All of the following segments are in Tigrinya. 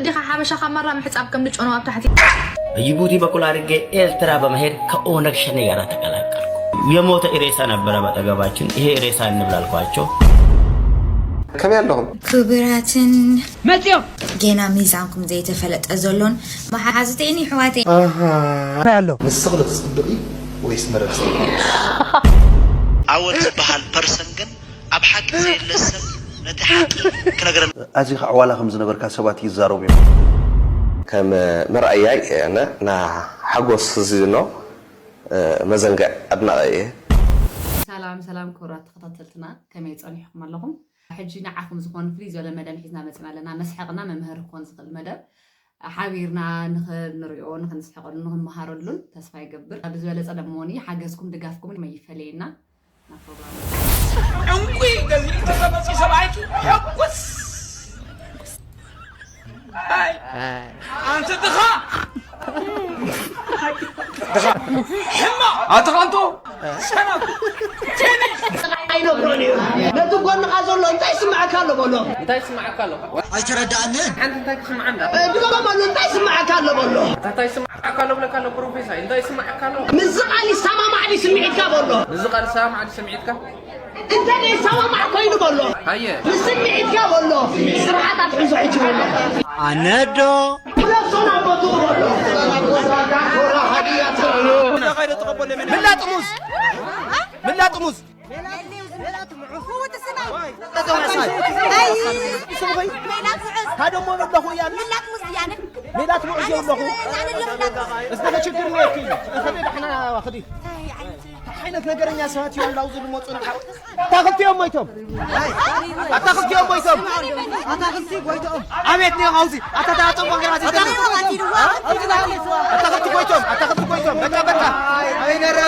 ዲኻ ሓበሻ ካብ ማራ ምሕጻብ ከም ንጮኖ ኣብ ታሕቲ። በጅቡቲ በኩል አድርጌ ኤርትራ በመሄድ ከኦነግ ሸኔ ጋር ተቀላቀልኩ። የሞተ ሬሳ ነበረ ባጠገባችን። ይሄ ሬሳ እንብላ አልኳቸው። ከመይ ኣለኹም? ክቡራትን መፅዮም ጌና ሚዛንኩም ዘይተፈለጠ ዘሎን መሓዙተይን ይሕዋተይ ኣሎ ንስኽ ዶ ትፅብቕ እዩ ወይስ መረብ ኣወል ዝበሃል ፐርሰን ግን ኣብ ሓቂ ዘየለ ሰብ ነቲ ሓቂ ክነግረና ኣዚኻ ዕዋላ ከም ዝነበርካ ሰባት ይዛረቡ እዮም። ከም መርኣያይ ኣነ ና ሓጎስ ዝኖ መዘንግዕ ኣድናቒ እየ። ሰላም ሰላም ክቡራት ተኸታተልትና ከመይ ጸኒሕኩም ኣለኹም? ሕጂ ንዓኹም ዝኾን ፍልይ ዝበለ መደብ ሒዝና መጺና ኣለና። መስሐቕና መምሃሪ ክኾን ዝኽእል መደብ ሓቢርና ንኽንሪኦ ንኽንስሐቐሉ ንኽንመሃረሉን ተስፋ ይገብር። ብዝበለጸ ደሞኒ ሓገዝኩም ድጋፍኩምን መይፈለየና። ዕንቁ ገዚኡ ተመፂ ሰብኣይኪ ሕጉስ ኣንቲ ድኻ ሕማቕ ኣትኻንቶ ሰነፍ ኣይነግሮን እዩ ነቲ ጎንኻ ዘሎ እንታይ ይስምዐካ ኣሎ በሎ እንታይ ይስምዐካ ኣሎ ኣይተረዳእንን ሓንቲ እንታይ ትስምዓን ድገመሉ እንታይ ይስምዐካ ኣሎ በሎ እንታይ ይስምዐካ ኣሎ ብለካ ኣሎ ፕሮፌሳይ እንታይ ይስምዐካ ኣሎ ምስዚ ቃል ይሰማማዕ ድዩ ስምዒትካ በሎ ምስዚ ቃል ይሰማማዕ ድዩ ስምዒትካ እንተ ዘይሰማማዕ ኮይኑ በሎ ኣየ ንስምዒትካ በሎ ስርዓት ኣትሕዞ ሕጂ በሎ ኣነዶ ነፍሶን ኣቦትኡ በሎ ምላጥ ሙዝ ምላጥ ሙዝ ካደሞ በለኹ እያ ሜላት ሙዕዝ የብለኹ እስቲ ችግር ነኪ እኸደ ዳሕና ክዲ ዓይነት ነገረኛ ሰባት እዮም ላውዙ ዝመፁ ንሓ ኣታኽልቲ እዮም ሞይቶም ኣታኽልቲ እዮም ሞይቶም ኣታኽልቲ ጎይቶም ኣቤት ኒዮ ኣውዚ ኣታታ ኣጠቦ ገራ ኣታኽልቲ ጎይቶም ኣታኽልቲ ጎይቶም በቃ በቃ ኣይ ነረ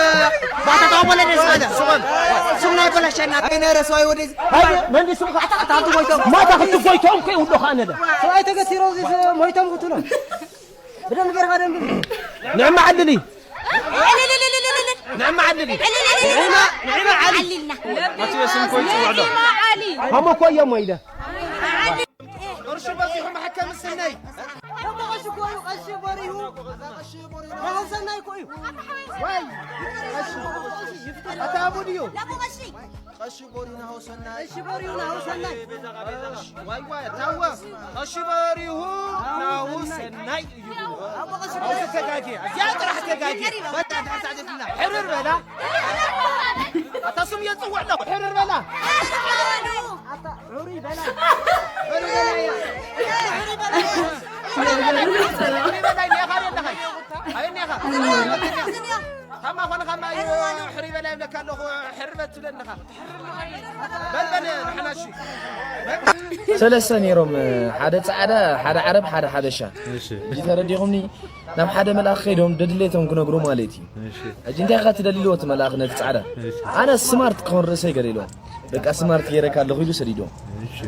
ባታ ታው ወለደ ስለ ሱቆም ሱና ይበላሸና ኣይ ነረ ሰው ወደ መንግስቱ ኣታኽልቲ ጎይቶም ማታኽልቲ ጎይቶም ከይ ሁሉ ካነለ ሰው ኣይተገሲሮ ሞይቶም ክትሎ ብደም ገርባ ደም ንዕማ ዓልሊ ንዕማ ዓልሊ ንዕማ ዓሊ ኣትዮ ስም ኮይ ጽውዕሎ ሃሞ ኮዮ ሞይደ ቅርሺ በዚሑ ማሕከም ስነይ ደሞ ቀሺ ኮዩ ቀሺ በሪሁ ቀሺ በሪሁ ሃውሰናይ ኮዩ ወይ ቀሺ ኣታ ኣቡ ድዩ ቀሺ በሪሁ ናሁ ሰናይ ቀሺ በሪሁ ናሁ ሰናይ ዋይ ዋይ ታዋ ቀሺ በሪሁ ናሁ ሰናይ እዩ ኣብዚ ተጋጊ እዚኣ ጥራሕ ተጋጊ በቃ ድሕር ሳዕጀትና ሕርር በላ ኣታ ስም የፅውዕ ኣለኹ ሕርር በላ ኣታ ሕሩይ በላ ሕሩይ በላ እያ ሕሩይ በላ እያ ካበይ ኣለኻ ኣበይ እኒኻ ታማ ኾንኻ ማዩ ሕሩይ በላ ይብለካ ኣለኹ ሕርር በል ትብለኒ ኢኻ በልበል ንሕና እሺ ሰለስተ ነይሮም ሓደ ፃዕዳ ሓደ ዓረብ ሓደ ሓበሻ እጂ ተረዲኹምኒ ናብ ሓደ መልኣኽ ከይዶም ደድሌቶም ክነግሩ ማለት እዩ እጂ እንታይ ኢኻ ትደሊ ኢልዎ እቲ መልኣኽ ነቲ ፃዕዳ ኣነ ስማርት ክኾን ርእሰይ ገለ ኢልዎ በቃ ስማርት ገይረካ ኣለኹ ኢሉ ሰዲድዎ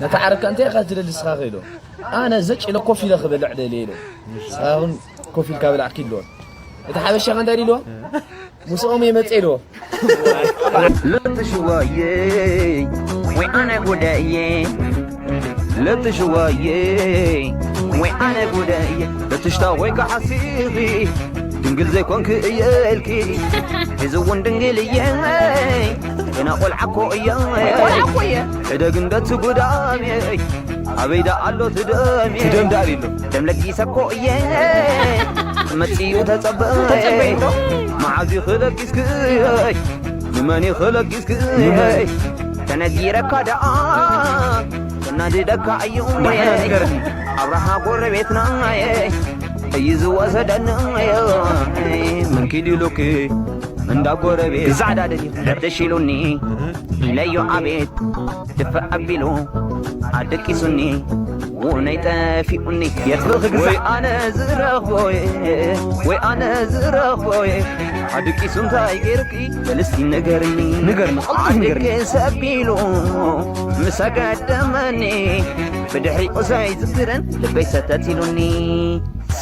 ነቲ ዓረብ ከ እንታይ ኢኻ ትደሊ እስኻ ከ ኢልዎ ኣነ ዘጭ ኢለ ኮፍ ኢለ ክበልዕ ደልየ ኢልዎ ንስኻ እውን ኮፍ ኢልካ ብላዕ ኪድ ኢልዎ እቲ ሓበሻ ከ እንታይ ኢልዎ ምስኦም እየ መፅእ ኢልዎ ለትሽዋየ ወይ ኣነ ጉደየ ለትሽዋየ ወይ ኣነ ጉደየ ለትሽታ ወይ ከሓሲኺ ድንግል ዘይኮንክ እየልኪ እዚ እውን ድንግል እየ ገና ቆልዓ እኮ እየ ሕደግ እንደቲ ጉዳሜ ኣበይ ደኣ ኣሎ ትደሜ ትደም ደኣ ኣሎ ደም ለጊሰ እኮ እየ መፅዩ ተፀበይ መዓዝ እዩ ክለጊስክይ ንመን እዩ ክለጊስክይ ተነጊረካ ደኣ እናድደካ እዩ ኣብርሃ ጎረቤትና እዩ ዝወሰደኒ ምንኪድ ኢሉኪ እንዳ ጎረቤት ዛዕዳ ደሊኹ ደሽ ኢሉኒ ኢለዮ ኣቤት ድፍእ ኣቢሉ ኣደቂሱኒ ውነይ ጠፊኡኒ የጥፍእኺ ግዛ ወይ ኣነ ዝረኽቦ ወይ ኣነ ዝረኽቦ ኣደቂሱ እንታይ ገይሩኪ በልስቲ ንገርኒ ንገርኒ ቅልጡፍ ንገርኒ ኣደቂስ ኣቢሉ ምስ ኣጋደመኒ ብድሕሪኡ ዘይዝክረን ልበይ ሰተት ኢሉኒ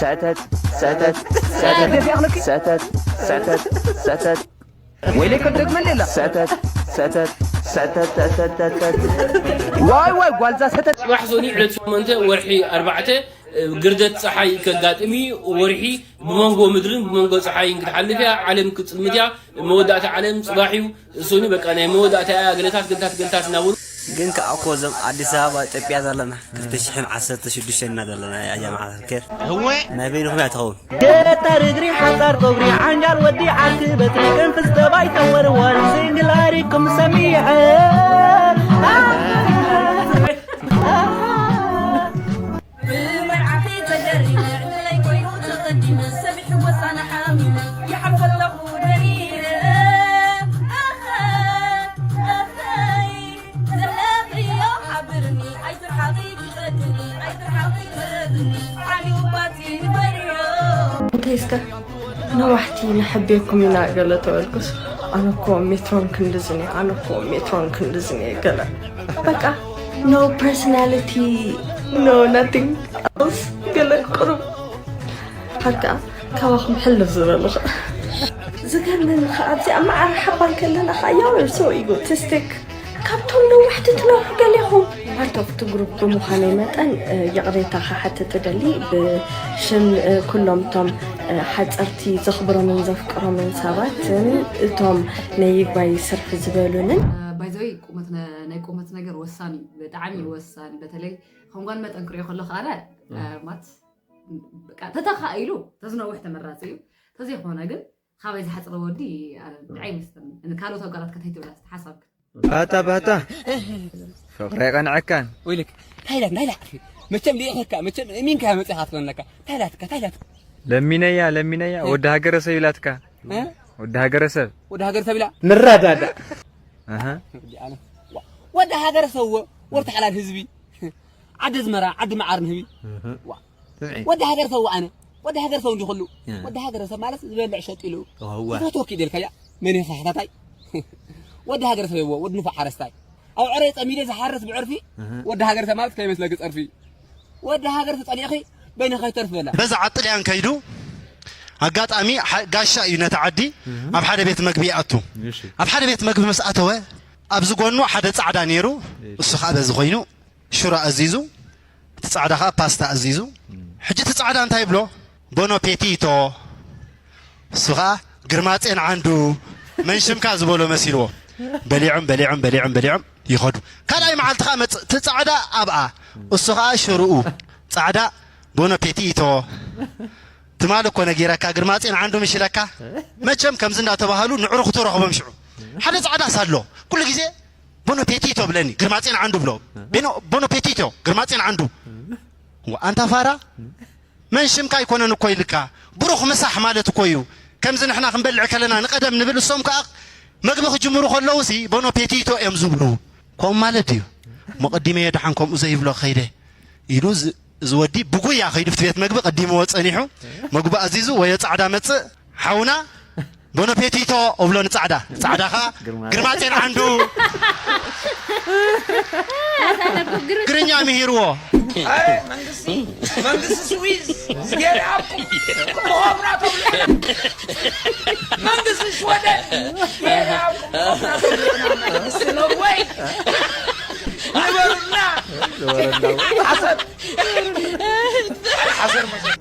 ሰተት ሰተት ሰተት ሰተት ሰተት ሰተት ወይለይ ከደግመለላ ሰተት ሰተት ሰተት ዋይ ዋይ ጓልዛ ሰተት ጽባሕ ሶኒ ዕለት ሸሞንተ ወርሒ ኣርባዕተ ግርደት ፀሓይ ከጋጥም እዩ። ወርሒ ብመንጎ ምድርን ብመንጎ ፀሓይን ክትሓልፍ እያ። ዓለም ክትፅልምት እያ። መወዳእታ ዓለም ፅባሕ እዩ። እሱኒ በቃ ናይ መወዳእታ እያ። ገለታት ገለታት ገለታት እናበሉ ግን ከዓ እኮ እዞም ኣዲስ ኣበባ ኢትዮጵያ ዘለና ክልተ ሽሕን ዓሰርተ ሽዱሽተን ኢና ዘለና። ያ ጀማዓ ከር ናይ በይንኹም እያ ትኸውን። ገጠር እግሪ ሓፃር ፀጉሪ ዓንጃል ወዲ ዓርኪ በትሪ ቅንፍዝ ተባይ ተወርወር ስንግላሪኩም ሰሚዐ ብመርዓኺ ተገሪመ ዕድለይ ኮይኑ ተቐዲመ ሰብ ይሕወስ ኣነ ሓሚመ ይሓልፈለኹ ደሪረ ኣኸይ ኣኸይ ዘለኽዮ ሓብርኒ ኣይትርሓቒ ክጸግኒ ኣይትርሓቒ ክረግኒ ዓብዩ ባቲ ንበርዮ እንታይ እስከ ነዋሕቲ ንሕቤኩም ኢና ገለ ተበልኩስ ኣነ እኮ ሜትሮን ክንድዝኒ ኣነ እኮ ሜትሮን ክንድዝኒ ገለ በቃ no personality no nothing else ገለ ቅሩብ ሓር ከዓ ካባኹም ሕልፍ ዝበሉ ከዓ ዝገርመኒ ከዓ ኣብዚ ኣብ መዓረ ሓባን ከለና ከዓ you are so egotistic ካብቶም ነዋሕቲ ትነውሑ ገሌኹም part of the group ብምዃነይ መጠን ይቕሬታ ክሓትት እደሊ ብሽም ኩሎም እቶም ሓፀርቲ ዘኽብሮምን ዘፍቅሮምን ሰባትን እቶም ናይ ይግባይ ስርሒ ዝበሉንን ባይዘወይ ቁመት ናይ ቁመት ነገር ወሳኒ እዩ ብጣዕሚ እዩ ወሳኒ በተለይ ከም ጓል መጠን ክሪኦ ከለኹ ኣነ ማለት ተተኻኢሉ ተዝነውሕ ተመራፂ እዩ ተዘይኮነ ግን ካበይ ዝሓፅረ ወዲ ብዓይ መስለኒ ካልኦት ኣጋራት ከተይትብላ ሓሳብክ ባታ ባታ ፍቕሪ ኣይቀንዐካን ወይልክ ታይላት ናይላ መቸም ሊኢኸካ መቸም እሚንካ መፅኻ ትኾነካ ታይላትካ ታይላት ለሚነያ ለሚነያ ወዲ ሃገረ ሰብ ኢላትካ ወዲ ሃገረ ሰብ ወዲ ሃገረ ሰብ ኢላ ንረዳዳ ወዲ ሃገረ ሰብ ወርታ ሓላል ህዝቢ ዓዲ ኣዝመራ ዓዲ መዓር ንህቢ ወዲ ሃገር ሰው ኣነ ወዲ ሃገር ሰው እንዲኹሉ ወዲ ሃገር ሰብ ማለት ዝበልዕ ሸጥ ኢሉ ዝፈትወኪ ደልካያ መን ኢኻ ሓታታይ ወዲ ሃገር ሰብ ይዎ ወዲ ንፉዕ ሓረስታይ ኣብ ዕረ ጸሚደ ዝሓርስ ብዕርፊ ወዲ ሃገር ሰብ ማለት ከይመስለኪ ጸርፊ ወዲ ሃገር ተጸሊእኺ በይንኻ ይተርፍ በላ በዛ ዓጥልያን ከይዱ ኣጋጣሚ ጋሻ እዩ ነቲ ዓዲ ኣብ ሓደ ቤት መግቢ ይኣቱ ኣብ ሓደ ቤት መግቢ ምስ ኣተወ ኣብዚ ጎኑ ሓደ ጻዕዳ ነይሩ እሱ ከዓ በዚ ኮይኑ ሽሮ ኣዚዙ እቲ ጻዕዳ ከዓ ፓስታ ኣዚዙ ሕጂ እቲ ጻዕዳ እንታይ ይብሎ ቦኖ ፔቲቶ እሱ ከዓ ግርማጼን ዓንዱ መን ሽምካ ዝበሎ መሲልዎ በሊዖም በሊዖም በሊዖም በሊዖም ይኸዱ ካልኣይ መዓልቲ ከዓ መፅ እቲ ጻዕዳ ኣብኣ እሱ ከዓ ሽርኡ ጻዕዳ ቦኖ ፔቲቶ ትማሊ እኮ ነጊረካ ግርማጼን ዓንዱ ምሽ ኢለካ መቸም ከምዚ እንዳተባሃሉ ንዕርኽቱ ረኽቦም ሽዑ ሓደ ጻዕዳ ሳሎ ኩሉ ግዜ ቦኖ ፔቲቶ ብለኒ ግርማጼን ዓንዱ ብሎ ቦኖ ፔቲቶ ግርማጼን ዓንዱ ኣንታ ፋራ መን ሽምካ ኣይኮነን እኮ ኢልካ ብሩኽ ምሳሕ ማለት እኮ እዩ ከምዚ ንሕና ክንበልዕ ከለና ንቀደም ንብል እሶም ከዓ መግቢ ክጅምሩ ከለውሲ ቦኖ ፔቲቶ እዮም ዝብሉ ከምኡ ማለት ድዩ መቐዲመ እየ ደሓን ከምኡ ዘይብሎ ከይደ ኢሉ እዚ ወዲ ብጉያ ከይዱ ፍቲ ቤት መግቢ ቀዲምዎ ጸኒሑ መግቢ ኣዚዙ ወዮ ጻዕዳ መጽእ ሓውና ቦኖ ፔቲቶ እብሎ ንጻዕዳ ጻዕዳ ኸዓ ግርማጼን ዓንዱ ግርኛ ምሂርዎ መንግስቲ ስዊዝ ገርሃብኩም ክምኾብና ተብሎ መንግስቲ ሽወደን ገርሃብኩም ክምኾብና ተብሎ መንግስቲ ኖርወይ ንበሩና ዓሰብ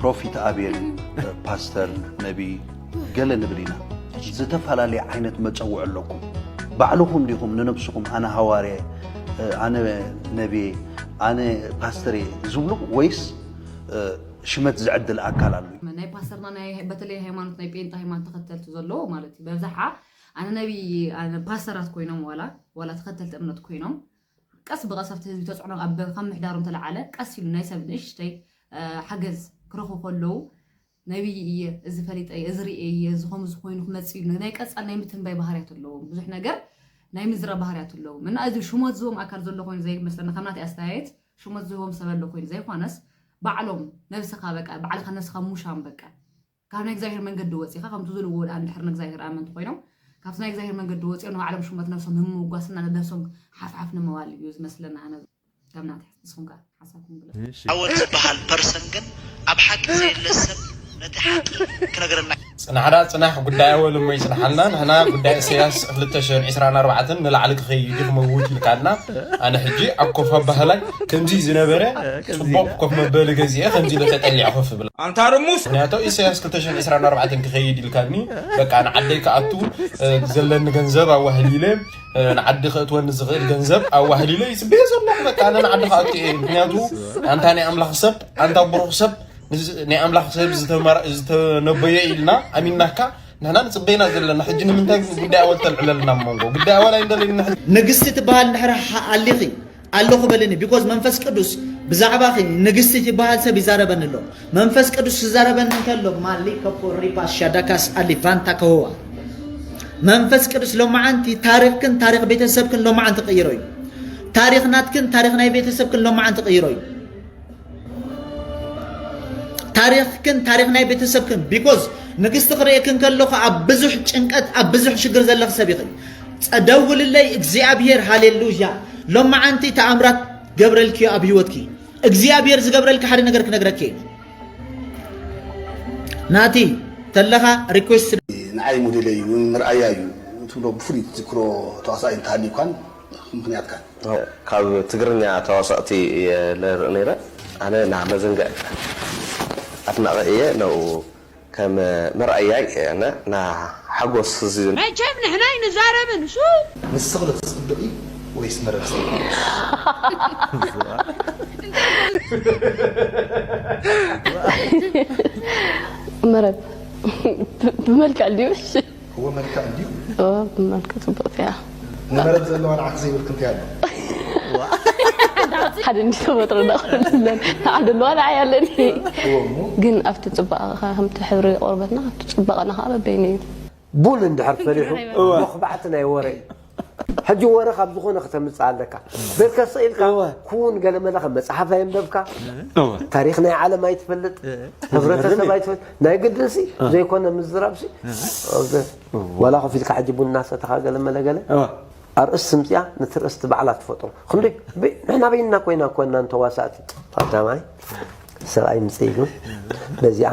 ፕሮፊት ኣቤል ፓስተር ነቢ ገለ ንብል ኢና ዝተፈላለየ ዓይነት መፀውዒ ኣለኩም ባዕልኹም ዲኹም ንነብስኹም ኣነ ሃዋርያ ኣነ ነብየ ኣነ ፓስተር ዝብሉ ወይስ ሽመት ዝዕድል ኣካል ኣሎ ናይ ፓስተርና በተለይ ሃይማኖት ናይ ጴንጣ ሃይማኖት ተኸተልቲ ዘለዎ ማለት እዩ በብዛሓ ኣነ ነቢ ፓስተራት ኮይኖም ዋላ ዋላ ተኸተልቲ እምነት ኮይኖም ቀስ ብቐስ ኣብቲ ህዝቢ ተፅዕኖ ኣብ ካብ ምሕዳሮም ተለዓለ ቀስ ኢሉ ናይ ሰብ ንእሽተይ ሓገዝ ክረኽቡ ከለዉ ነብይ እየ እዚ ፈሊጠ እየ እዚ ርኤ እየ እዚ ከምኡ ዝኾይኑ ክመፅእ እዩ ናይ ቀፃል ናይ ምትንባይ ባህርያት ኣለዎም ብዙሕ ነገር ናይ ምዝራ ባህርያት ኣለዎም እና እዚ ሽሞት ዝህቦም ኣካል ዘሎ ኮይኑ ዘይመስለና ካብ ናተይ ኣስተያየት ሽሞት ዝህቦም ሰብ ኣሎ ኮይኑ ዘይኮነስ ባዕሎም ነብስኻ በቃ ባዕልኻ ነብስኻ ሙሻም በቃ ካብ ናይ እግዚኣብሔር መንገዲ ወፂኻ ከምቲ ዝብልዎ ወደ እንድሕር ንእግዚኣብሔር ኣመንቲ ኮይኖም ካብቲ ናይ እግዚኣብሔር መንገዲ ወፂኦም ንባዕሎም ሽሞት ነብሶም ንምምጓስና ነብሶም ሓፍሓፍ ንምባል እዩ ዝመስለና ኣነ ከም ናተይ ንስኹም ከ ሓሳብኩም ግለፁ ዓወት ዝበሃል ፐርሰን ግን ኣብ ሓቂ ዘየለ ሰብ ነቲ ሓቂ ክነግረና ጽናሕዳ ጽናሕ ጉዳይ ኣወል እሞ ይጽናሓልና። ንሕና ጉዳይ ኢሳያስ ክልተ ሽሕን ዕስራን ኣርባዕተን ንላዕሊ ክኸይድ እዩ ክመውት ኢልካና። ኣነ ሕጂ ኣብ ኮፋ ባህላይ ከምዚ ዝነበረ ጽቡቕ ኮፍ መበሊ ገዚኤ ከምዚ ኢለ ተጠሊዐ ኮፍ እብል። ኣንታ ርሙስ! ምክንያቱ ኢሳያስ ክልተ ሽሕን ዕስራን ኣርባዕተን ክኸይድ ኢልካኒ፣ በቃ ንዓደይ ክኣቱ፣ እ፣ ዘለኒ ገንዘብ ኣዋህሊለ፣ እ፣ ንዓዲ ከእትወኒ ዝኽእል ገንዘብ ኣዋህሊለ ይጽበዮ ዘለኹ። በቃ ኣነ ንዓዲ ክኣቱ እየ። ምክንያቱ ኣንታ ናይ ኣምላኽ ሰብ፣ ኣንታ ብሩኽ ሰብ፣ ንዝ-፣ ናይ ኣምላኽ ሰብ ዝተመራ-፣ ዝተነበየ ኢልና ኣሚናካ ንሕና ንጽበይና ዘለና። ሕጂ ንምንታይ ጉዳይ ኣወል ተልዕለልና ኣብ መንጎ? ጉዳይ ኣወል ኣይንደለይን ንሕና። ንግስቲ ትበሃል እንድሕር ሓ-፣ ኣሊኺ ኣለኹ በልኒ። ቢኮዝ መንፈስ ቅዱስ ብዛዕባኺ ንግስቲ ትበሃል ሰብ ይዛረበኒ ኣሎ። መንፈስ ቅዱስ ክዛረበኒ እንከሎ ማሊ ከፖ ሪፓስ ሻዳካስ ኣሊ ቫንታ ከሆዋ መንፈስ ቅዱስ ሎማዓንቲ ታሪኽክን ታሪኽ ቤተሰብክን ሎማዓንቲ ቀይሮ እዩ። ታሪኽ ናትክን ታሪኽ ናይ ቤተሰብክን ሎማዓንቲ ቀይሮ እዩ። ታሪኽክን ታሪኽ ናይ ቤተሰብክን ቢኮዝ ንግስቲ ክርእየክን ከለኹ ኣብ ብዙሕ ጭንቀት ኣብ ብዙሕ ሽግር ዘለኽ ሰብ ኢኽን። ጸደውልለይ እግዚኣብሔር ሃሌሉያ። ሎማዓንቲ ተኣምራት ገብረልኪ ኣብ ህይወትኪ እግዚኣብሔር ዝገብረልኪ ሓደ ነገር ክነግረኪ እየ። ናቲ ተለኻ ሪኩዌስት ንዓይ ሞዴለይ እዩ፣ ምርኣያ እዩ ትብሎ ብፍሉይ ትዝክሮ ተዋሳኣይ እንተሃልዩካን ምኽንያትካን? ካብ ትግርኛ ተዋሳእቲ እየ ለርኢ ነይረ። ኣነ ና መዘንግዕ ኣድናቒ እየ። ነኡ ከም መርኣያይ እየ። ና ሓጎስ እዚ መቸም ንሕና ኣይንዛረብን፣ ሱ ንስኺ ዶ ትጽብቒ ወይስ መረብ? መረብ ብመልክዕ ድዩ? እሺ። እወ፣ መልክዕ እንድዩ። እወ፣ ብመልክዕ ጽቡቕቲ እያ። ንመረብ ዘለዋ ንዓኺ ዘይብልኪ እንታይ ኣሎ? ሓደ እንዲ ተፈጥሮ እንዳኾነለን ንዓ ደለዋ ንዓ ያለኒ። እወ እሞ። ግን ኣብቲ ጽባቐ ከምቲ ሕብሪ ቆርበትና ኣብቲ ጽባቐና ከዓ በበይኑ እዩ። ቡን እንድሕር ፈሊሑ መኽባዕቲ ናይ ወረ እዩ። ሕጂ ወረ ካብ ዝኾነ ክተምፅእ ኣለካ። ቤት ከስቕ ኢልካ እወ። ኩውን ገለመለ ከም መፅሓፍ ኣየንበብካ፣ እወ። ታሪኽ ናይ ዓለም ኣይትፈልጥ፣ እወ። ህብረተሰብ ኣይትፈልጥ። ናይ ግድን ሲ እወ። ዘይኮነ ምዝራብ ሲ እወ። ዋላ ኮፍ ኢልካ ሕጂ ቡን እናሰተኻ ገለመለ ገለ እወ። ኣርእስቲ ምፅኣ ነቲ ርእስቲ ባዕላ ትፈጥሮ። ክንደይ በይ- ንሕና በይንና ኮይና እኮ እናን ተዋሳእቲ ቀዳማይ ሰብኣይ ምፅእ ኢሉ በዚኣ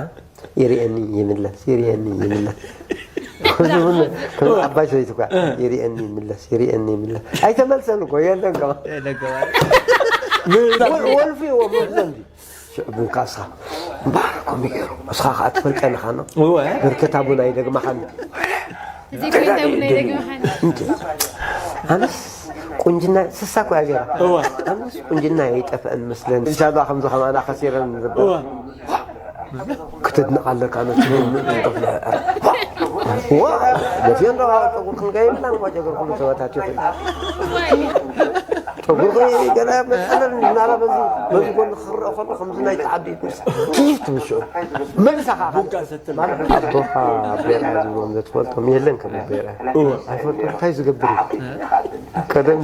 ይርእየኒ ይምለስ ይርእየኒ ይምለስ። ከምዚ እውን ከም ዓባይ ሰበይቲ እኳ ይርእየኒ ይምለስ ይርእየኒ ይምለስ ኣይተመልሰን እኮ የለን ከማ ወልፊ እዎ መብዘ እንዲ ሽዕቡ ካሳ እምበኣር ከምኡ ገይሩ እስኻ ከዓ ትፈልጠኒ ኻኖ እወ። በርከታ ቡና ይደግመኻኒ እዚ ኮይንታ እውን ኣይደግመኻን። እንዴ ኣነስ ቁንጅና ስሳ እኮ እያ ገይራ እወ። ኣነስ ቁንጅና ይጠፍአን መስለን ኢንሻላ ከምዚ ከማና ከሲረን ዝብል እወ። ክትድነቕ ኣለካ ነቲ ተፍልሐ ዋ ገፊዮ እንዶ ጨጉርክን ከይብላን እኳ ጨጉርኩም ተበታቲኹ ጨጉርኺ ገለ መፀለል ናላ በዚ በዚ ጎኒ ክረአ ከሎ ከምዚ ናይ ተዓቢ ይትምስ ኪፍ ትብል ሽዑ መልሳ ከዓ ኣቦኻ ቤርኣ ዝብሎም ዘትፈልጦም የለን ከም ቤርኣ ኣይፈልጦም እንታይ ዝገብር እዩ ቀደም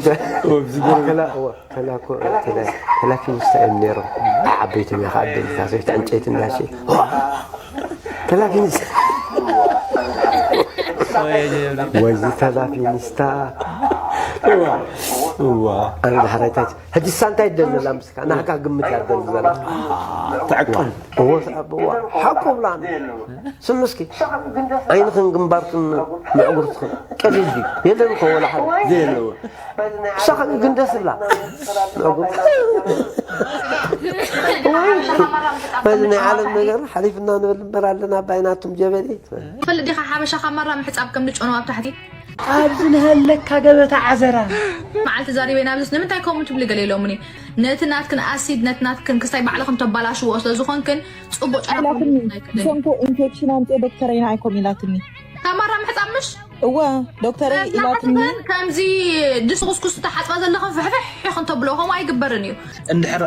ከላ እዋ ከላ እኮ ከላ ከላ ፊንስታ እዮም ነይሮም ዓበይቶም እያ ከዓ ደልታ ሰበይቲ ዕንጨይቲ እንዳሸ ከላ ፊንስታ ወይዚ ከላ ፊንስታ እዋ ኣነ ዳሕራይታይ ሕጂ ሳንታይ ደለላ ምስካ ናሕካ ግምት ያደል ዘላ ተዕቅም እዎ ተዕብዋ ሓቁ ብላን ስምስኪ ዓይንኽን ግንባርክን ምዕጉርትኽን ቀሊል ድዩ የለን እኮ ወላ ሓደ ዘይለዎ እሳ ግን ደስ ብላ ምዕጉር በዚ ናይ ዓለም ነገር ሓሊፍና ንብል እምበር ኣለና ኣባይናቱም ጀበሊ ትፈልጥ ዲኻ ሓበሻ ካብ ማራ ምሕፃብ ከም ንጨኖ ኣብ ታሕቲ ኣብዚ ንሃለካ ገበታ ዓዘራ መዓልቲ ዛሪበ ናብዝስ ንምንታይ ከምኡ ትብሊ ገለ ኢሎምኒ ነቲ ናትክን ኣሲድ ነቲ ናትክን ክስታይ ባዕልኽን ተባላሽዎ ስለ ዝኾንክን ፅቡቅ ጨና ኢላትኒ ከምኡ ኣይክእልን። ሰንኮ ኢንፌክሽን ኣምፅኦ ዶክተረይና ኣይኮም ኢላትኒ ካብ ማራ ምሕፃብ ምሽ እወ ዶክተረይ ኢላትኒ ግን ከምዚ ድስኩስኩስ ተሓፅባ ዘለኽን ፍሕፍሕ ኢኽን ተብሎ ከምኡ ኣይግበርን እዩ እንድሕር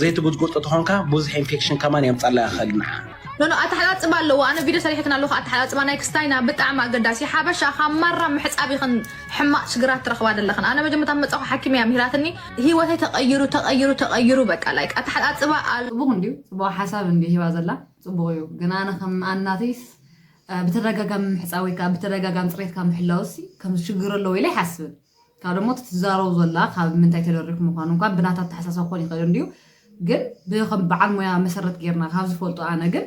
ዘይትጉጥጉጥ ተኾንካ ብዙሕ ኢንፌክሽን ከማን የምፃላ ይኽእል ንዓ ኖኖ ኣተሓፃፅባ ኣለዎ ኣነ ቪድዮ ሰሪሐክን ኣለኹ ኣተሓፃፅባ ናይ ክስታይና ብጣዕሚ ኣገዳሲ ሓበሻ ካብ ማራ ምሕፃብ ኢኽን ሕማቕ ሽግራት ትረኽባ ዘለኽን ኣነ መጀመርታ መፃኹ ሓኪም እያ ምሂራትኒ ህይወተይ ተቐይሩ ተቐይሩ ተቐይሩ በቃ ላይክ ኣተሓፃፅባ ኣል ፅቡቕ እንድዩ ፅቡቕ ሓሳብ እንድዩ ሂባ ዘላ ፅቡቕ እዩ ግን ኣነ ከም ኣናተይስ ብተደጋጋሚ ምሕፃብ ወይ ከዓ ብተደጋጋሚ ፅሬትካ ምሕላውሲ ከም ሽግር ኣለዎ ኢለ ኣይሓስብን ካብ ደሞ እቲ ትዛረቡ ዘላ ካብ ምንታይ ተደሪኹ ምዃኑ እንኳን ብናታ ኣተሓሳሰብ ክኾን ይኽእል እንድዩ ግን ብከም በዓል ሞያ መሰረት ጌርና ካብ ዝፈልጦ ኣነ ግን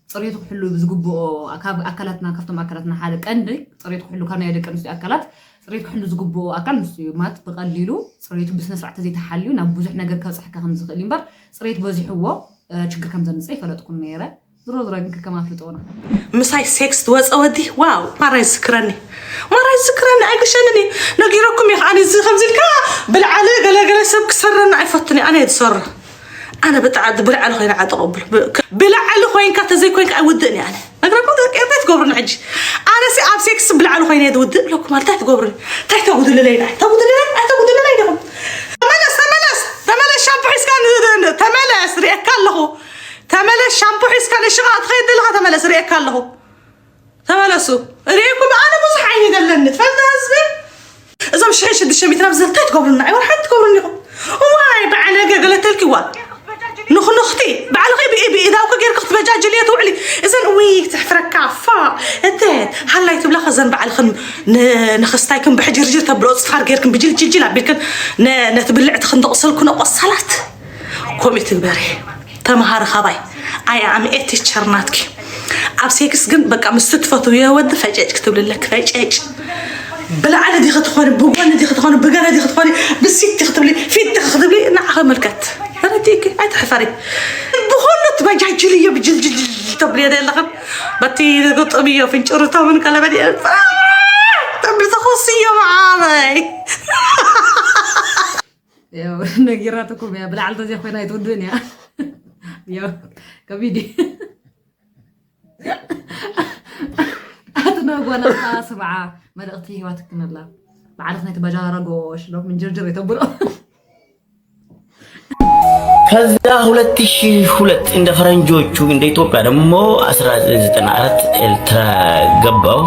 ፅሬቱ ክሕሉ ዝግብኦ ካብ ኣካላትና ካብቶም ኣካላትና ሓደ ቀንዲ ፅሬቱ ክሕሉ ካብ ናይ ደቂ ኣንስትዮ ኣካላት ፅሬቱ ክሕሉ ዝግብኦ ኣካል ንሱ እዩ። ማለት ብቐሊሉ ፅሬቱ ብስነ ስርዓት ተዘይተሓልዩ ናብ ብዙሕ ነገር ከብፅሐካ ከም ዝኽእል እዩ። እምበር ፅሬት በዚሕዎ ችግር ከም ዘምፅእ ይፈለጥኩን ነይረ። ዝሮ ዝሮ ግን ከከም ኣፍልጦና። ምሳይ ሴክስ ዝወፀ ወዲ ዋው ማራ ይዝክረኒ ማራ ይዝክረኒ ኣይግሸንን እዩ ነጊረኩም እዩ ከዓኒ እዚ ከምዚ ኢልካ ብልዓሊ ገለገለ ሰብ ክሰርና ኣይፈትን እዩ ኣነ እየ ዝሰርሕ ኣነ ብጣዕሚ ብልዓሊ ኮይነ ዓጠቐ ብሎ ብልዓሊ ኮይንካ ተዘይኮይንካ ኣይውድእን እየ ኣነ ነግረኩም እንታይ ትገብሩኒ ሕጂ ኣነ ሲ ኣብ ሴክስ ብልዓሊ ኮይነ እየ ዝውድእ ብለኩም እንታይ ትገብሩኒ እንታይ ተጉድልለይ ንዓይ ተጉድልለይ ኣይተጉድልለይ ዲኹም ተመለስ ተመለስ ተመለስ ሻምፖ ሒዝካ ተመለስ ሪኤካ ኣለኹ ተመለስ ሻምፖ ሒዝካ ንሽቓ ትኸይድ ዘለኻ ተመለስ ሪኤካ ኣለኹ ተመለሱ ሪኤኩም ኣነ ብዙሕ ዓይኒ ዘለኒ ትፈልጥ ህዝቢ እዞም ሽሕን ሽዱሽተ ሚእትን ኣብዚ እንታይ ትገብሩና ኣይወር ሓንቲ ትገብሩኒ ኢኹም ዋይ በዓል ገ ገለተልኪዋ ንኽንኽቲ ባዕልኺ ብኢ ብኢዳውኪ ጌርኪ ክትበጃጅል እየ ትውዕሊ እዘን እዊ ትሕፍረካ ፋ እተ ሃላይ ትብላ ከዘን ባዕልኽን ንኽስታይክን ብሕጅርጅር ተብሎ ፅፋር ጌርክን ብጅልጅልጅል ኣቢልክን ነቲ ብልዕቲ ክንደቑሰልኩ ነቆሰላት ኮሚት ግበሪ ተምሃሪ ካባይ ኣይ ኣም ኤ ቲቸር ናትኪ ኣብ ሴክስ ግን በቃ ምስ ትፈትውዮ ወዲ ፈጨጭ ክትብልለክ ፈጨጭ ብላዕሊ ዲኺ ትኾኒ ብጎኒ ዲኺ ትኾኒ ብገለ ዲኺ ትኾኒ ብሲት ዲኺ ትብሊ ፊት ዲኺ ክትብሊ ንዓኺ ምልከት ረዲእኪ ኣይትሕፈሪ ብኹሉ ትበጃጅልዮ ብጅልጅልጅል ተብልዮ ዘለኽን በቲ ግጥምዮ ፍንጭርቶምን ቀለበድዮ ተብሊ ተኸስዮ መዓረይ ነጊራትኩም እያ ብላዕሊ ተዘይ ኮይና ኣይትውድእን እያ ከቢድ ኣትና ጓናታ ስምዓ መልእኽቲ ሂባትክን ኣላ ባዕልኽ ናይ ተበጃረጎ ሽሎ ምንጅርጅር የተብሎ ከዛ ሁለት ሺህ ሁለት እንደ ፈረንጆቹ እንደ ኢትዮጵያ ደግሞ አስራ ዘጠኝ ዘጠና አራት ኤርትራ ገባው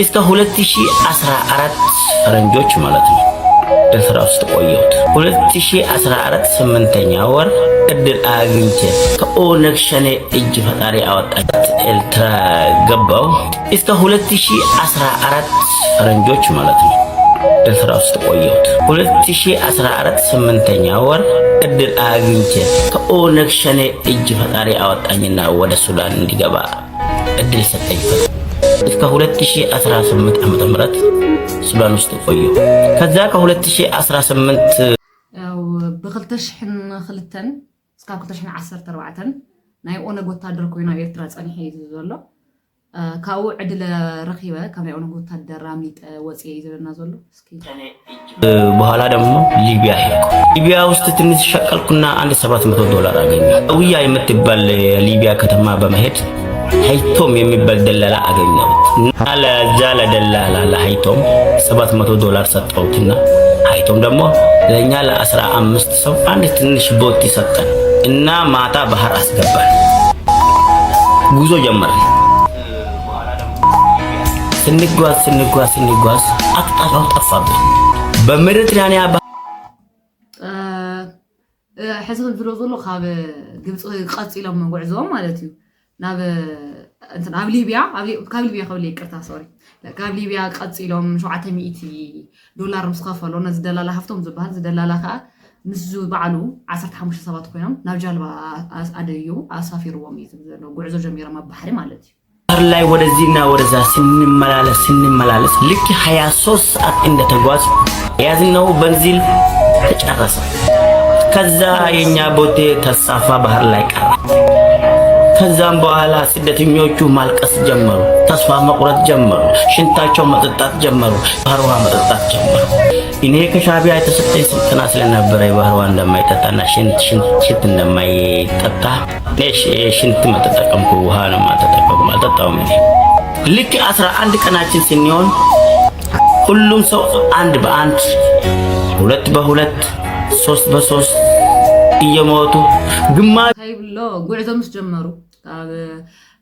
እስከ ሁለት ሺህ አስራ አራት ፈረንጆች ማለት ነው። ኤርትራ ውስጥ ቆየሁት። ሁለት ሺህ አስራ አራት ስምንተኛ ወር እድል አግኝቼ ከኦነግ ሸኔ እጅ ፈጣሪ አወጣኝ። ኤርትራ ገባው እስከ ሁለት ሺህ አስራ አራት ፈረንጆች ማለት ነው። ኤርትራ ውስጥ ቆየሁት። ሁለት ሺህ አስራ አራት ስምንተኛ ወር እድል አግኝቼ ከኦነግ ሸኔ እጅ ፈጣሪ አወጣኝና ወደ ሱዳን እንዲገባ እድል ሰጠኝ። እስከ ሁለት ሺህ አስራ ስምንት ዓመተ ምህረት ሱዳን ውስጥ ቆየሁ። ከዛ ከሁለት ሺህ አስራ ስምንት ያው ብክልተ ሽሕን ክልተን እስካብ ክልተ ሽሕን ዓሰርተ ኣርባዕተን ናይ ኦነግ ወታደር ኮይኑ ኣብ ኤርትራ ጸኒሐ እዩ ዘሎ። ካብኡ ዕድል ረኺበ ካብ ናይ ኦነግ ወታደር ኣምሊጠ ወፅየ እዩ ዝብለና ዘሎ። እስኪ በኋላ ደግሞ ሊቢያ ሄድኩ። ሊቢያ ውስጥ ትንሽ ሸቀልኩና አንድ ሰባት መቶ ዶላር አገኘሁ። ውያ የምትባል የሊቢያ ከተማ በመሄድ ሀይቶም የሚባል ደላላ አገኘሁት እና ለዛ ለደላላ ለሀይቶም ሰባት መቶ ዶላር ሰጠሁትና ሀይቶም ደግሞ ለእኛ ለአስራ አምስት ሰው አንድ ትንሽ ቦቲ ሰጠን እና ማታ ባህር አስገባን። ጉዞ ጀመርን። ስንጓዝ ስንጓዝ ስንጓዝ አቅጣጫው ጠፋብን። በሜዲትራኒያ ባህር ሕዚ ዝብሎ ዘሎ ካብ ግብፂ ቀፂሎም ጉዕዞኦም ማለት እዩ ናብ እንትን ኣብ ሊብያ ኣብ ሊ- ካብ ሊብያ ክብል ይቅርታ ሶሪ ካብ ሊብያ ቀፂሎም ሸውዓተ ሚእቲ ዶላር ምስ ከፈሎ ነዚ ደላላ ሃፍቶም ዝበሃል እዚ ደላላ ከዓ ምስዚ በዓሉ ዓሰርተ ሓሙሽተ ሰባት ኮይኖም ናብ ጃልባ ኣስ- ኣደይዎ ኣሳፊርዎም እዩ ዝብል ዘሎ ጉዕዞ ጀሚሮም ኣብ ባሕሪ ማለት እዩ ላይ ወደዚህና ወደዛ ስንመላለስ ስንመላለስ ልክ ሃያ ሶስት ሰዓት እንደተጓዝ የያዝነው በንዚል ተጨረሰ። ከዛ የኛ ቦቴ ተሳፋ ባህር ላይ ቀረ። ከዛም በኋላ ስደተኞቹ ማልቀስ ጀመሩ፣ ተስፋ መቁረጥ ጀመሩ፣ ሽንታቸው መጠጣት ጀመሩ፣ ባህር ውሃ መጠጣት ጀመሩ። እኔ ከሻቢያ የተሰጠኝ ስልጠና ስለነበረ የባህር ውሃ እንደማይጠጣና ሽንት ሽንት ሽንት እንደማይጠጣ እኔ ሽ- ሽንት አልተጠቀምኩ፣ ውሃ ነው አልተጠቀምኩም፣ አልጠጣውም። እኔ ልክ አስራ አንድ ቀናችን ስንሆን ሁሉም ሰው አንድ በአንድ ሁለት በሁለት ሶስት በሶስት እየሞቱ ግማሽ እንታይ ይብሎ ጉዕዞ ምስ ጀመሩ ኣብ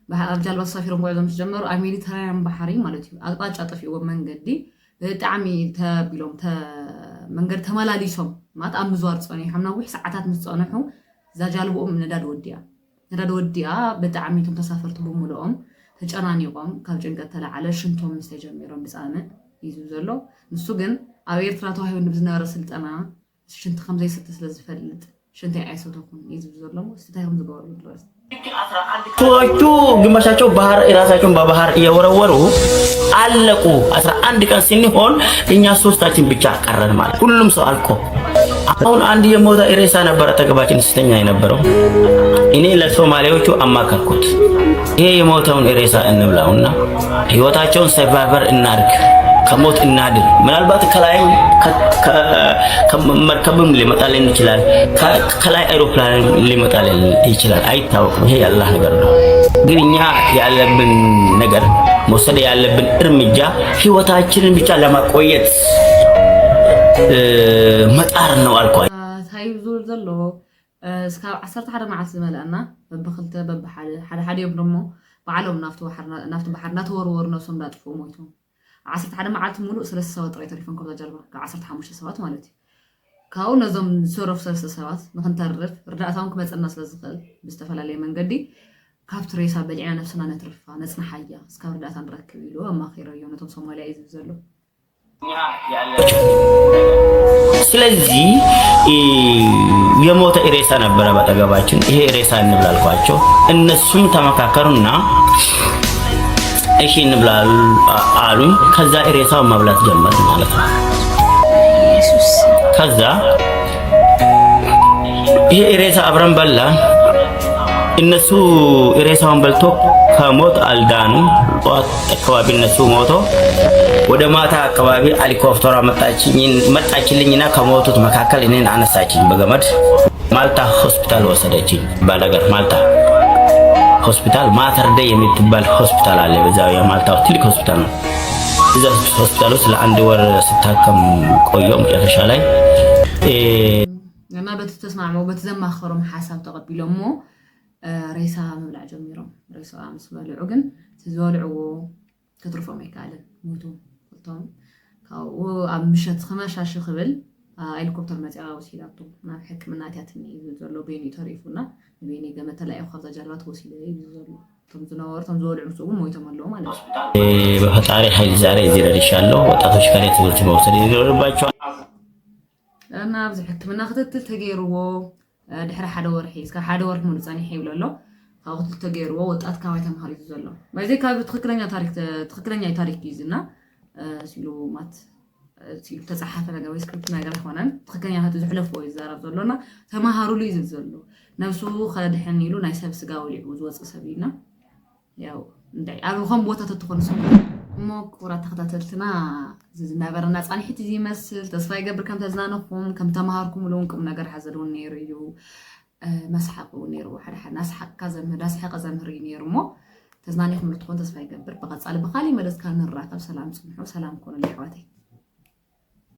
ባሕ- ኣብ ጃልባ ተሳፊሮም ጉዕዞ ምስ ጀመሩ ኣብ ሜዲተራንያን ባሕሪ ማለት እዩ ኣቅጣጫ ጠፊእዎም መንገዲ ብጣዕሚ ተቢሎም ተ- መንገዲ ተመላሊሶም ማለት ኣብ ምዝዋር ፀኒሖም ነዊሕ ሰዓታት ምስ ፀንሑ እዛ ጃልብኦም ነዳድ ወዲኣ ነዳድ ወዲኣ ብጣዕሚ እቶም ተሳፈርቲ ብምልኦም ተጨናኒቆም ካብ ጭንቀት ተለዓለ ሽንቶም ምስ ተጀሚሮም ብፃምእ እዩ ዝብል ዘሎ ንሱ ግን ኣብ ኤርትራ ተዋሂቡ ብዝነበረ ስልጠና ሽንቲ ከም ዘይስተ ስለ ዝፈልጥ ሽንተይ ኣይሰተኹን እዩ ዝብል ዘሎ እሞ እስቲ እንታይ ከም ዝገበሩ ድረስ ሰዎቹ ግማሻቸው ባህር፣ ራሳቸውን በባህር እየወረወሩ አለቁ። አስራ አንድ ቀን ስንሆን እኛ ሶስታችን ብቻ ቀረን ማለት፣ ሁሉም ሰው አልቆ። አሁን አንድ የሞተ ሬሳ ነበረ አጠገባችን ስተኛ የነበረው። እኔ ለሶማሌዎቹ አማከርኩት፣ ይሄ የሞተውን ሬሳ እንብላውና ህይወታቸውን survivor እናርግ፣ ከሞት እናድን። ምናልባት ከላይም ከ- ከ- ከመርከብም ሊመጣልን ይችላል፣ ከ- ከላይ አይሮፕላን ሊመጣልን ይችላል፣ አይታወቅም። ይሄ የአላህ ነገር ነው። ግን እኛ ያለብን ነገር፣ መውሰድ ያለብን እርምጃ ህይወታችንን ብቻ ለማቆየት መጣር ነው አልኳቸው። እንታይ እዩ ዝብል ዘሎ? እስካብ ዓሰርተ ሓደ መዓልቲ ዝመልኣና በብክልተ በብሓደ ሓደ ሓደ እዮም ደሞ ባዕሎም ናብቲ ባሕሪ እናተወርወሩ ነብሶም እንዳጥፍኡ ሞይቶም። ዓሰርተ ሓደ መዓልቲ ሙሉእ ሰለስተ ሰባት ጥራይ ተሪፎም ካብዛ ጃልባ፣ ካብ ዓሰርተ ሓሙሽተ ሰባት ማለት እዩ። ካብኡ ነዞም ዝተረፉ ሰለስተ ሰባት ንክንተርፍ፣ ርዳእታ እውን ክመፀና ስለዝኽእል ብዝተፈላለየ መንገዲ፣ ካብቲ ሬሳ በሊዕና ነብስና ነትርፋ፣ ነፅንሓያ፣ እስካብ ርዳእታ ንረክብ ኢሉ ኣማኺረዮ ነቶም ሶማልያ እዩ ዝብል ዘሎ። ስለዚህ የሞተ ሬሳ ነበረ በአጠገባችን። ይሄ ሬሳ እንብላ አልኳቸው። እነሱም ተመካከሩና እሺ እንብላ አሉኝ። ከዛ ሬሳውን መብላት ጀመር ማለት ነው። ከዛ ይሄ ሬሳ አብረን በላን። እነሱ ሬሳውን በልቶ ከሞት አልዳኑ። ጠዋት አካባቢ እነሱ ሞቶ ወደ ማታ አካባቢ ሄሊኮፕተሯ መጣችልኝና ከሞቱት መካከል እኔን አነሳችኝ በገመድ። ማልታ ሆስፒታል ወሰደችኝ። ባላገር ማልታ ሆስፒታል፣ ማተር ደይ የምትባል ሆስፒታል አለ። በዛ የማልታ ትልቅ ሆስፒታል ነው። እዛ ሆስፒታል ውስጥ ለአንድ ወር ስታከም ቆየው። መጨረሻ ላይ እና በቲ ተስማዕመው፣ በቲ ዘማኸሮም ሓሳብ ተቐቢሎም እሞ ሬሳ ምብላዕ ጀሚሮም። ሬሳ ምስ በልዑ ግን እቲ ዝበልዕዎ ክትርፎም ኣይከኣልን፣ ሞይቶም ክልቶም። ካብኡ ኣብ ምሸት ክመሻሽ ክብል ሄሊኮፕተር መፂኣ ወሲዳቶ። ናብ ሕክምና እትያ ትኒ እዩ ዘሎ። ቤኒ ተሪፉና ንቤኒ ገመ ተላኢኹ ካብዛ ጃልባ ተወሲደ እዩ ዘሎ። እቶም ዝነበሩ እቶም ዝበልዑ ምስ እውን ሞይቶም ኣለዉ ማለት እዩ። በፈጣሪ ኃይል ዛሬ እዚህ ደርሻለሁ። ወጣቶች ከኔ ትምህርት መውሰድ ይኖርባቸዋል። እና ኣብዚ ሕክምና ክትትል ተገይርዎ ድሕሪ ሓደ ወርሒ፣ እስካብ ሓደ ወርሒ ሙሉእ ጸኒሐ ይብሎ ኣሎ። ካብኡ ክትትል ተገይርዎ ወጣት ካባይ ተምሃር እዩ ዘሎ። በዚ ካብ ትኽክለኛ ታሪክ ትኽክለኛ ታሪክ እዩ ዝና ሲሉ ማት ሲሉ ተጻሓፈ ነገር ወይ ስክሪፕት ነገር ኣይኮነን። ትኽክለኛ እቲ ዝሕለፎ እዩ ዝዛረብ ዘሎ እና ተማሃሩሉ እዩ ዝብል ዘሎ። ነብሱ ከድሕን ኢሉ ናይ ሰብ ስጋ ወሊዑ ዝወፅእ ሰብ እዩና ያው እንታይ ኣብ ዝኾን ቦታ ተትኾኑ ሰብ እሞ ክቡራት ተኸታተልትና እዚ ዝነበረና ጻንሒት እዚ ይመስል። ተስፋ ይገብር ከም ተዝናነኹም ከም ተማሃርኩምሉ እውን ቁም ነገር ሓዘል እውን ነይሩ እዩ። መስሓቅ እውን ነይርዎ። ሓደ ሓደ ናስሓቅካ ዘምህር ዳስሓቀ ዘምህር እዩ ነይሩ እሞ ተዝናኒኹምሉ ትኾን ተስፋ ይገብር። ብቐጻሊ ብኻሊእ መደብ እስካ ንራኸብ። ሰላም ጽንሑ፣ ሰላም ኮኑሉ ኣሕዋተይ።